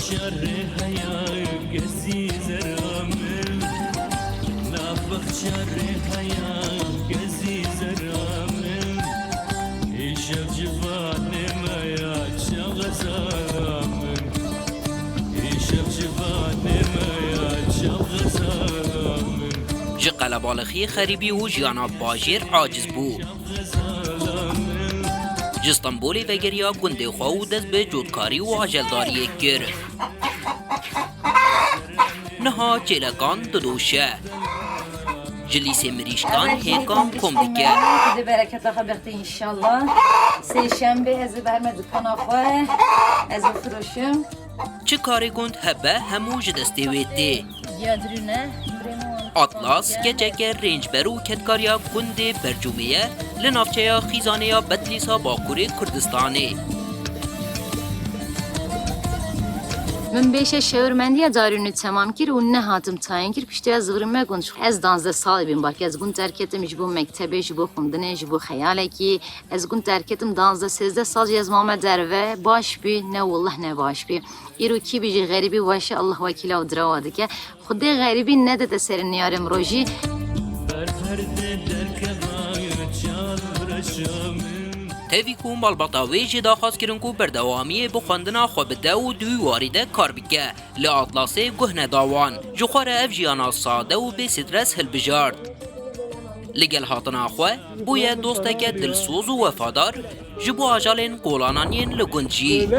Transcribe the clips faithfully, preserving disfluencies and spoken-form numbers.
Şerê heya gezî zera min, navbexşa rê heya gezî zera min. Îşev civanê me ya çaxezara min. Îşev civanê me ya çaxezara min. Ji qelebalixiyê xerîbî û jiyana bajêr aciz bû. Ji Stenbolê vegeriya gundê xwe û dest bi cotkarî û ajeldariyê kir. Niha çêlekan didoşe. Ji lîsê mirîşkan hêkan kom dike. Xwedê bereketa xwe bextê înşallah. Sêşembe ez ê berme dikana xwe. Ez ê firoşim. Çi karê gund hebe hemû ji destê wê tê. Giya dirû ne, birê min wan Atlas keçeke rêncber û kedkariya gundê Bercûmê ye, li navçeya Xîzanê ya Betlîsa Bakurê Kurdistanê. Min bêşe şewirmendiya darûnê temam kir û nehatim tayîn kir, piştî ez zivirî me gund. Ez danzdeh salî bîm, balkî ez gund derketim ji bo mektebê, ji bo xwendinê, ji bo xeyalekî. Ez gund derketim danzdeh sêzdeh sal jî ez mame derve, baş bî, ne willah ne baş bî. Îro kî bijî xerîbî weşe Allah wekîla û dirawa dike. Xwedê xerîbî nedete serê niyarê mirojî. Tevî ku malbata wê jê daxwaz kirin ku berdewamiyê bi xwendina xwe bide û di wî warî de kar bike, li Atlasê guh neda wan. Ji xwe re ev jiyana sade û bê stres hilbijart. Li gel hatina xwe bûye dosteke dilsoz û wefadar, ji bo ajalên qolanan yên li gund jî.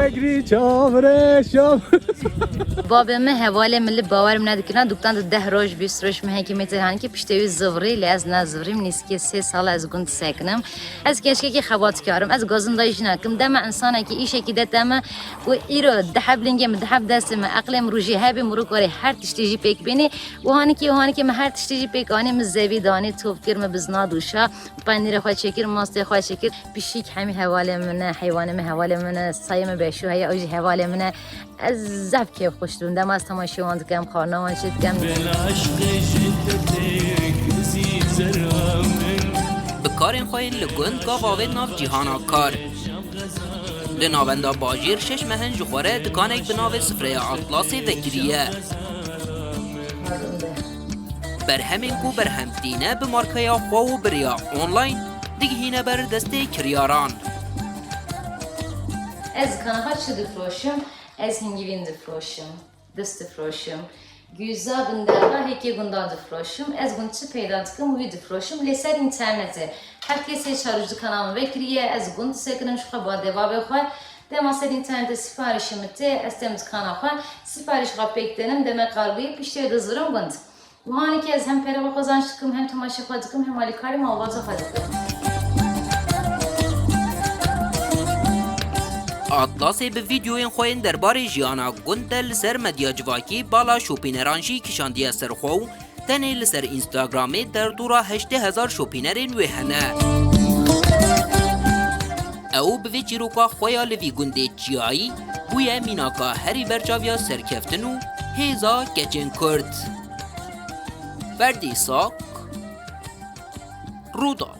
Babê min hevalê min li bawer min nedikirina, duktan di deh roj, bîst roj mehekî mêtir hanîkî piştê wî zivirî, lê ez nezivirîm, nîskê sê sal ez gund sekinim. Ez keçkekî xebatkar im, ez gazindayî jî nakim. Dema însanekî îşekî de teme û îro di heb lingê min, di heb destê min, eqlê min rûjî hebî, min rûkarê her tiştî jî pêk bînî. Û hanîkî, û hanîkî min her tiştî jî pêk anî, min zevî danî, top kir, min bizna dûşa, penîrê xwe çêkir, mastê xwe çêkir, pişik hemî hevalê min e, heywanê min hevalê min e, sayê min Beşû heye, ew jî hevalê min e. Ez zehf kêfxweş dibim, dema ez temaşê wan dikim, xwarina wan çê dikim. Bi karên xwe yên li gund gav avêt nav cîhana kar. Li navenda bajêr şeş meh in ji xwe re dikanek bi navê Sifreya Atlasê vekiriye. Berhemên ku berhem tîne bi markeya xwe û bi rêya online digihîne ber destê kiryaran. Ez kana xwe çi difroşim? Ez hingivîn difroşim. Dest difroşim. Güza binderra hêkê gundan difroşim. Ez gund çi peyda dikim wî difroşim. Lê ser înternetê her kesê çarûj dikana min vekiriye, ez gund disekinim ji xwe ba devabê xwe. Dema ser înternetê siparişê min tê, ez têm dikana xwe, siparîş xwe pêk denim, demek qarbûyî piştê dizirim gund. Û hanîkî ez hem pere xwe qazanç dikim, hem temaşê xwe dikim, hem alîkarî malbata xwe dikim. Atlasê bi vîdeoyên xwe yên derbarê jiyana gund de li ser medya civakî bala şopîneran jî kişandiye ser xwe û tenê li ser Instagramê derdora heştê hezar şopînerên wê hene. Ew bi vê çîroka xwe ya li vî gundê çiyayî bûye mînaka herî berçav ya serkeftin û hêza keçên Kurd. Ferdî Sak, Rûdar.